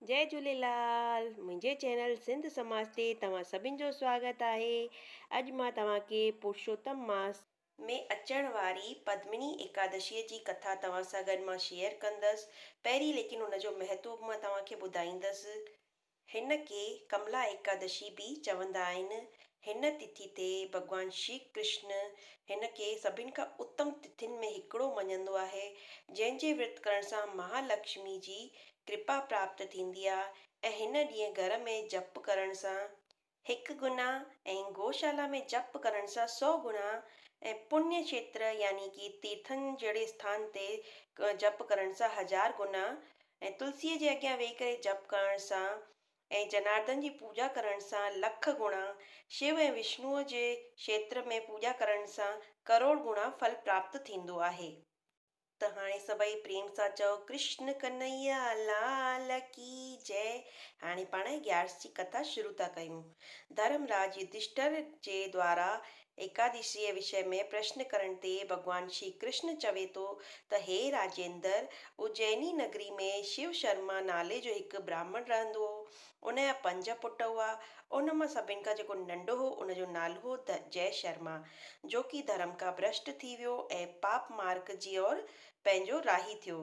جئي جهوليلال منهنجي چينل سنڌ سماج تي توهان سڀن جو سواگت آهي اڄ مان توهان کي پرشوتم ماس ۾ اچڻ واري پدمني ايڪادشي جي ڪٿا توهان سان گڏ مان شيئر ڪندس پهرين ليڪن ان جو مهتو به مان توهان کي ٻڌائيندس هن کي ڪملا ايڪادشي به چوندا آهن. هن تٿي تي ڀڳوان شري ڪرشن هن کي سڀن کان اتم تٿين ۾ هڪڙو مڃندو آهي، جنهن جي ورت ڪرڻ سان مها لڪشمي جي ڪرپا پراپت ٿيندي آهي ۽ هن ڏينهن گهر ۾ جپ ڪرڻ سان هڪ گنا ۽ گوشالا ۾ جپ ڪرڻ سان سو گنا ۽ پڃ کيتر يعني ڪي تيرٿن جهڙي اسٿان تي جپ ڪرڻ سان هزار گنا ۽ تلسيء جي اڳيان ويهي ڪري جپ ڪرڻ سان ۽ جناردن جي پوڄا ڪرڻ سان لک گڻا، شو ۽ وشنوء جي کيتر ۾ پوڄا ڪرڻ سان ڪروڙ گڻا ڦل پراپت ٿيندو آهي. ته هاڻي سڀئي پريم سان چئو ڪرشن ڪنهيا لال ڪي جئه. هاڻي پاڻ گيارس جي ڪٿا شروع ٿا ڪيون. ڌرمراج يڌشٺر جي دوارا ايڪادشيء وشيه ۾ پرشن ڪرڻ تي ڀڳوان شري ڪرشن چوي ٿو ته هي راجيندر! اجيني نگري ۾ شو شرما نالي جو هڪ براهمڻ رهندو هو. ان جا پنج پٽ هئا. ان مان سڀن کان جيڪو ننڍو هو ان جو نالو هو جئه شرما، جو ڪي ڌرم کان ڀرشٽ ٿي ويو ۽ پاپ مارگ جي اور پنهنجو راهي ٿيو.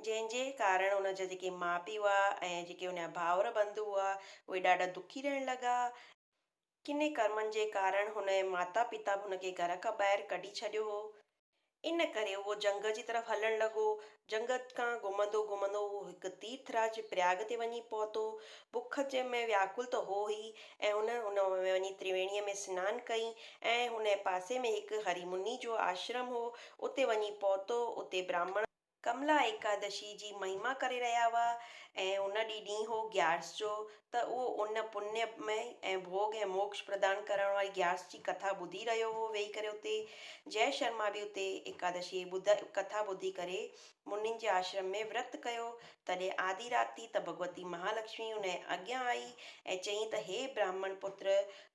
جنهن جي ڪارڻ ان جا جيڪي ماء پيء هئا ۽ جيڪي ان جا ڀائر بنڌو هئا، اهي ڏاڍا دکي رهڻ لڳا. ڪني ڪرمن جي ڪارڻ هن جي ماتا پتا به هن کي گهر کان ٻاهر ڪڍي ڇڏيو هو. ان ڪري اهو جهنگ جي طرف هلڻ لڳو. جهنگ کان گهمندو گهمندو اهو هڪ تيرٿراج پرياگ تي وڃي پهتو. بک جي ۾ وياڪل ته هو ئي ۽ هن ان ۾ وڃي تريويڻيء ۾ سنان ڪئي ۽ هن جي پاسي ۾ هڪ هري مني جو آشرم هو، اتي وڃي پهتو. اتي براهمڻ. ڪملا ايڪادشي جي مهما ڪري رهيا هئا ۽ ان ڏينهن ڏينهن هو گيارس جو ته اهو ان پڃ ۾ ۽ ڀوڳ ۽ موڪش پردان ڪرڻ واري گيارس جي ڪٿا ٻڌي رهيو هو ويهي ڪري اتي جئه شرما به اتي ايڪادشي ٻڌ ڪٿا ٻڌي ڪري منين جي آشرم ۾ ورت ڪيو تڏهن آڌي رات ٿي ته ڀڳوتي مهالڪشمي ان جي اڳيان آئي ۽ چيائين ته هي براهمڻ پتر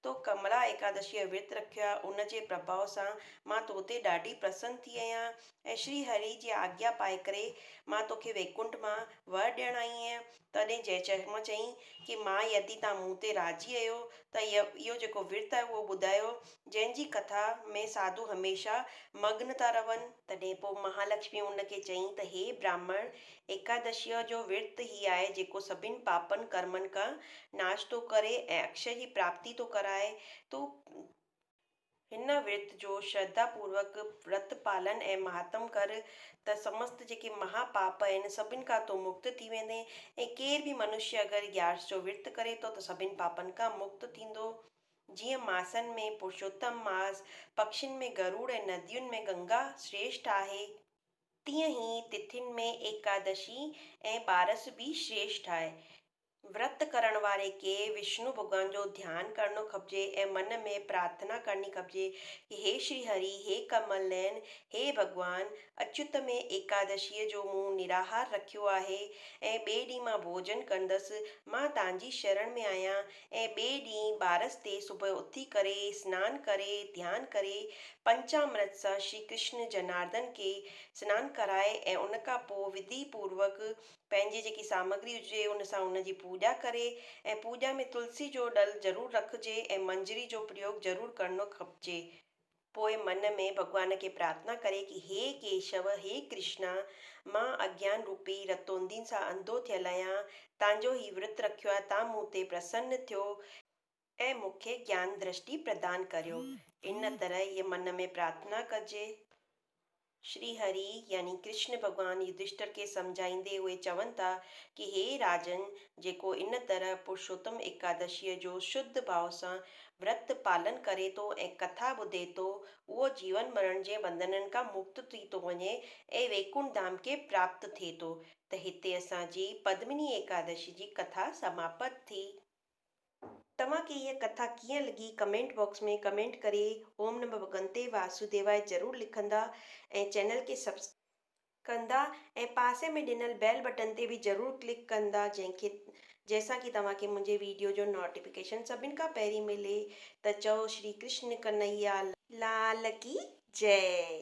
تو ڪملا ايڪادشيء جو ورت رکيو آهي ان جي پرڀاء سان مان تو تي ڏاڍي پرسن ٿي آهيان ۽ شري هري جي آگيا پائي ڪري مان توکي ويڪنٺ مان ور ڏيڻ آئي آهيان. تڏهن جئچرما چيائين ڪي مان يدي توهان مون تي راضي آهيو ته اهو جيڪو ورت آهي اهو ٻڌايو جنهن جي ڪٿا ۾ ساڌو هميشه مگن ٿا رهن. تڏهن پوء مهالڪشمي ان کي چيائين ته هي براهمڻ! ايڪادشيء جو ورت هي آهي جيڪو سڀن پاپن ڪرمن کان ناش ٿو ڪري ۽ اڪشي جي پراپتي ٿو ڪرائي. تون هن ورت جو شرڌا پوروڪ ورت پالن ۽ مهاتم ڪر ته سمست جيڪي مها پاپ آهن سڀن کان تون مڪت ٿي ويندين ۽ ڪير به منشيه اگر گيارس جو ورت ڪري ٿو ته سڀن پاپن کان مڪت ٿيندو. جيئن ماسن ۾ پرشوتم ماس، پکشين ۾ گروڙ ۽ ندين ۾ گنگا شريشٺ آهي، تيئن ئي تٿين ۾ ايڪادشي ۽ ٻارس به شريشٺ آهي. ورت ڪرڻ واري کي وشنو ڀڳوان جو ڌيان ڪرڻو کپجي ۽ من ۾ پرارٿنا ڪرڻي کپجي ڪي هي شري هري، هي ڪمل نين، هي ڀڳوان، اچوت ۾ ايڪادشيء جو مون نراهار رکيو آهي ۽ ٻئي ڏينهن مان ڀوڄن ڪندس، مان تان جي شرڻ ۾ آهيان ۽ ٻئي ڏينهن ٻارس تي صبح اٿي ڪري سنان ڪري ڌيان ڪري پنچامرت سان شري ڪرشن جناردن کي سنان ڪرائي ۽ ان کان پوء وڌي پوروڪ پنهنجي جيڪي سامگري هجي ان سان ان جي پوڄا ڪري ۽ پوڄا ۾ تلسي جو ڏل ضرور رکجي ۽ منجري جو پريوگ ضرور ڪرڻو کپجي. پوء من ۾ ڀڳوان کي پرارٿنا ڪري ڪي هي ڪيشو، هي ڪرشنا، مان اگيان روپي رتوندين سان انڌو ٿيل آهيان، تانجو هي ورت رکيو آهي، تان مون تي پرسن ٿيو ۽ مون کي گيان درشٽي پردان ڪريو. ان طرح هيء من ۾ پرارٿنا ڪجي. شري هري يعني ڪرشن ڀڳوان يڌشٽر کي سمجهائيندي اهي چون ٿا ڪي هي راجن! جيڪو ان طرح پرشوتم ايڪادشيء جو شڌ ڀاو سان ورت پالن ڪري ٿو ۽ ڪٿا ٻڌي ٿو، اهو جيون مرڻ جي بنڌنن کان مڪت ٿي ٿو وڃي ۽ ويڪنٺ ڌام کي پراپت ٿئي ٿو. ته هتي اسان جي پدمني ايڪادشي جي ڪٿا سماپت ٿي. توهان کي هيء ڪٿا ڪيئن لڳي ڪمينٽ باڪس ۾ ڪمينٽ ڪري اوم نمه ڀڳونتي واسوديواي ضرور لکندا ۽ چينل کي سبسڪرائب ڪندا ۽ پاسي ۾ ڏنل بيل بٽن تي به ضرور ڪلڪ ڪندا جنهن کي جنهن سان ڪي توهان کي منهنجي ويڊيو جو نوٽيفڪيشن سڀن کان پهرين ملي ته چئو شري ڪرشن ڪنهيا لال ڪي جئي.